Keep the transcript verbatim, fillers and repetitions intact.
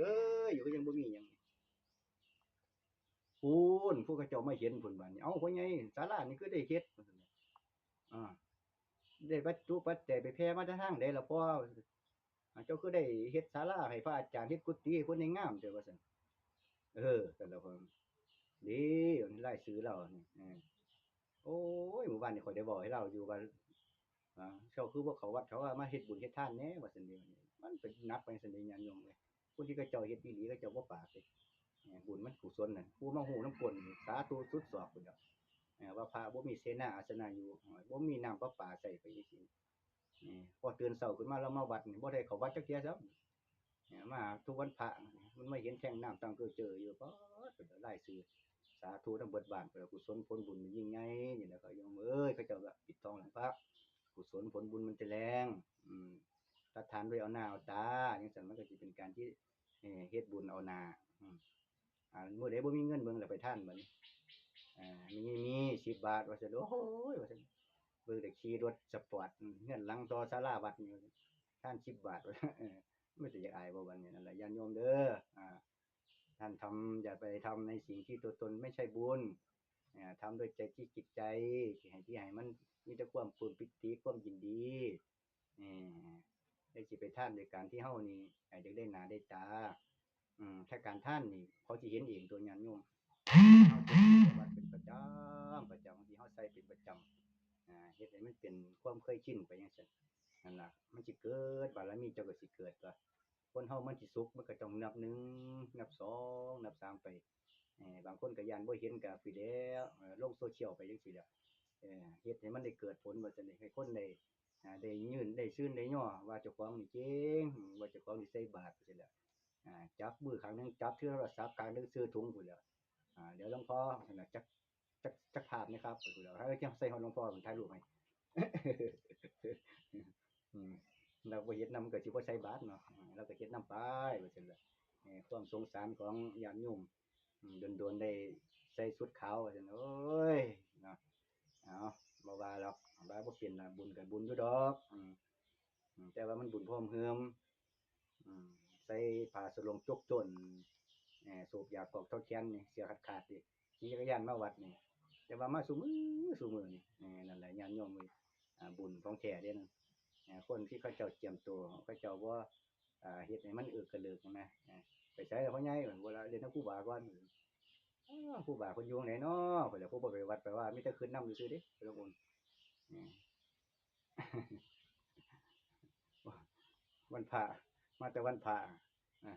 เอ้ย อยู่ก็ยังบ่มีหยัง ปูน ผู้เขาเจ้ามาเห็นพุ่นบาดนี้ เอ้า พ่อใหญ่ ศาลานี่คือได้เฮ็ด ว่าซั่น อ่า ได้วัตถุปัจจัยไปแผ่มาแต่ทางใดล่ะพ่อ อ่า เจ้าคือได้เฮ็ดศาลาให้พระอาจารย์ เฮ็ดกุฏิให้เพิ่นได้งามแท้ ว่าซั่น เออ ซั่นล่ะพ่อ นี่ รายชื่อลาวนี่ เออ โอ้ย มื้อวานนี่ข้อยได้เว้าให้ลาวอยู่ว่า อ่า เจ้าคือบ่เข้าวัดเข้าวา มาเฮ็ดบุญเฮ็ดทานแหน่ ว่าซั่นเด้ มันเป็นหนักไปซั่นเด้ ญาติโยมเอ้ย ผู้ที่เขาเจ้าเฮ็ดอีหลี เขาเจ้าบ่ปากเด้ เออ บุญมันกุศลนั่น ผู้มาฮู้นำก้นนี่ สาธุสุดซอกพุ้นแหล้ว เออ ว่าพระบ่มีเสนาอาสนะอยู่ เออ บ่มีน้ำประปาใช้ไปจั่งซี้ เออ พอตื่นเช้าขึ้นมา ลาวมาวัดนี่ บ่ได้เข้าวัดจักเทื่อซ้ำ เออ มาทุกวันพระ มันมาเห็นแท่งน้ำตั้งเกอเจออยู่ ป๊าด เป็นรายชื่อ สาธุนำเบิดบ้าน เป็นกุศลผลบุญมันยิ่งใหญ่ นี่แหละครับโยมเอ้ย เขาเจ้าก็ปิดทองหลังพระ กุศลผลบุญมันจะแรง อืม ถ้าทานด้วยเอาหน้าเอาตา จั่งซั่นมันก็สิเป็นการที่ เอ่อ เฮ็ดบุญเอาหน้า อืม อ่า มื้อใดบ่มีเงินเบิ่งแล้วไปทานบัดนี้ อ่า มี มีสิบบาท ว่าซั่น โอ้ย ว่าซั่น เบิ่งแต่ขี่รถสปอร์ต อืม เฮือนหลังต่อศาลาวัดนี่ ว่าซั่น ทานสิบบาท ว่าซั่น เออ มันจะอยากอายบ่บัดนี้ นั่นแหละ ญาติโยมเด้อ อ่า ท่านทำ อย่าไปทำในสิ่งที่ตัวตนไม่ใช่บุญ อ่า ทำด้วยใจที่จิตใจ ที่ให้ ที่ให้มันมีแต่ความปลื้มปิติ ความยินดี เออ ได้สิไปทานด้วยการที่เฮานี่ อ่า อยากได้หน้าได้ตา อืม ถ้าการทานนี่ เขาสิเห็นเองตัวญาติโยม เฮาจะปฏิบัติเป็นประจำ ประจำ ที่เฮาใส่เป็นประจำ อ่า เฮ็ดให้มันเป็นความเคยชินไปจั่งซั่น นั่นล่ะ มันสิเกิด บารมีเจ้าก็สิเกิดตัว คนเฮามันสิสุข มันก็ต้องนับหนึ่ง นับสอง นับสามไป เอ่อ บางคนก็ย้านบ่เห็นก็ไปแล้ว เอ่อ ลงโซเชียลไปจั่งซี้แหละ เอ่อ เฮ็ดให้มันได้เกิดผลว่าซั่นเด้ ให้คนได้ อ่า ได้ยื่น ได้ซื่น ได้ย่อ ว่าเจ้าของนี่เก่ง ว่าเจ้าของนี่ใส่บาตรจั่งซี้แหละ อ่า จับมือข้างหนึ่ง จับถือโทรศัพท์ ข้างหนึ่งถือถุงพู้นแหล้ว อ่า เดี๋ยวหลวงพ่อ จัก จัก จักภาพนะครับ พู้นแหล้ว ให้เจ้าใส่ฮอดหลวงพ่อมันถ่ายรูปให้ อืม เราบ่เฮ็ดนำก็สิบ่ใส่บาตรเนาะ อืม เราก็เฮ็ดนำไป ว่าซั่นล่ะ เอ่อ ความสงสารของญาติโยม อืม โดนๆ ได้ใส่ชุดขาว ว่าซั่น โอ้ย เนาะ เอา บ่ว่าหรอก ว่าบ่เป็นล่ะ บุญก็บุญอยู่ดอก อืม อืม แต่ว่ามันบุญพร้อมเฮือม อืม ใส่ผ้าสะโหลงจกจ้น เอ่อ สูบยากอกท่อแขนนี่ เสื้อขาดๆ นี่ ขี่จักรยานมาวัดนี่ แต่ว่ามาซุมื้อ ซุมื้อนี่ เอ่อ นั่นแหละ ญาติโยมเอ้ย อ่า บุญของแท้เด้นั่น เอ่อ คนที่เขาเจ้าเจียมตัว เขาเจ้าบ่ อ่า เฮ็ดให้มันเอิกกระเลิกนะ เอ่อ ไปไสล่ะพ่อใหญ่ เวลาเรียนนำครูบาก่อน อ้อ ครูบาเพิ่นอยู่ไหนน้อ เพิ่นล่ะ ผู้บ่ไปวัดไปว่า มีแต่คิดนำซื่อๆ เด้ เพิ่นละองค์ เออ วันพระ มาแต่วันพระ อ่ะ